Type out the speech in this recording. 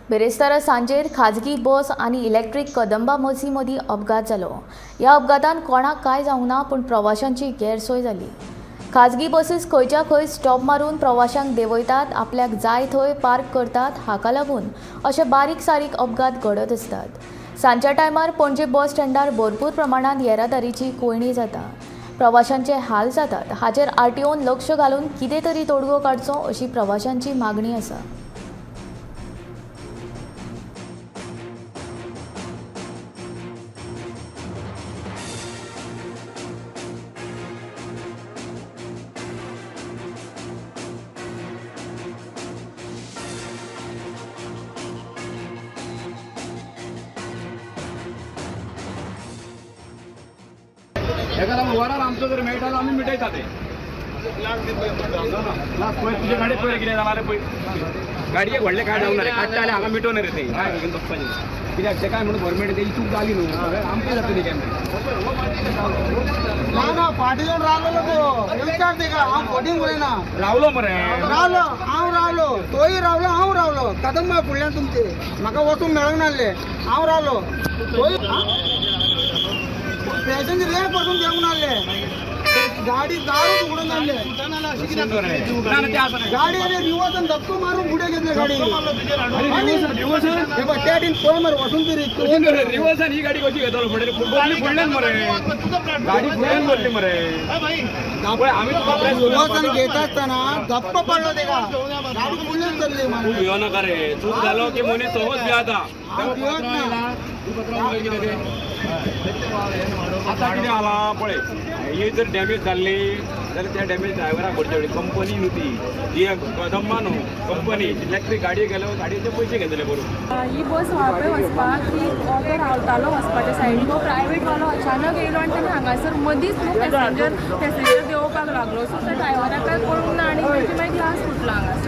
बिरेस्तारा सांजेर खाजगी बस आनी इलेक्ट्रीक कदंबा बसी मदीं अपघात जालो. ह्या अपघातान कोणाक कांय जावंक ना, पूण प्रवाशांची गैरसोय जाली. खाजगी बसीस खंयच्या खंय स्टॉप मारून प्रवाशांक देंवयतात, आपल्याक जाय थंय पार्क करतात. हाका लागून अशे बारीक सारीक अपघात घडत आसतात. सांजच्या टायमार पणजे बस स्टँडार भरपूर प्रमाणांत येरादारीची कोंयडी जाता, प्रवाशांचे हाल जातात. हाचेर आरटीओन लक्ष घालून कितें तरी तोडगो काडचो अशी प्रवाशांची मागणी आसा. हेका लागून वरार आमचो जर मेळटा जाल्यार आमी मिटयता ते. ना पळय, तुजे गाडयेक पळय कितें जालां रे. पळय, गाडयेक व्हडलें काय जावना रे. काडटा जाल्यार हांगा मिटोवन रे ते काय बेगीन बसपाचें. कित्याक ते काय म्हणून गव्हर्मेंट तेजी चूक जाली न्हू, आमकां जातली केन्ना. ना ना, फाटीं येवन रावलेलो तो विचार तेका. हांव फटींग उलयना. रावलो मरे. रावलो, हांव रावलो, तोय रावलो, हांव रावलो. कदंबा फुडल्यान तुमचे म्हाका वचूंक मेळोंक नासलें. हांव रावलो, तोय पॅसेंजर एक पासून घेवंक नासले. गाडी दारूच उगडून नासले. ना ना, ते आसा. गाडी आनी रिवर्सान धपको मारून फुडें घेतले गाडी. रिवर्स. हे पळय, त्या टीन पळय मरे वचून तरी. रिवर्सान ही गाडी कशी घेतलो फुडें? बदली फुडल्यान मरे, गाडी फुडल्यान बदली मरे. पळय, आमी तुका press करूया. रिवर्सान घेता आसतना धपको पडलो तेका, गाडी फुडल्यान चल्ली. तूं मागीर भियो नाका रे. चूक जालो की मनीस सहज भियाता. हांव भिवच ना. आतां कितें जाला पळय, ही जर डॅमेज जाल्ली जाल्यार त्या डॅमेज ड्रायव्हराक भरची पडली. कंपनी न्हू ती, ही कदंबा न्हू कंपनी. इलेक्ट्रीक गाडी गेल्यार गाडयेचे पयशे घेतले बरोबर. ही बस वाळपय वचपाक ती ऑटो रावतालो वचपाच्या सायडीन. तो प्रायवेटवालो अचानक येयलो आनी ताणें हांगासर मदींच न्हू पॅसेंजर देंवोवपाक लागलो. सो त्या ड्रायव्हराक काय कळूंक ना आनी तेजी मागीर ग्लास फुटलो हांगासर.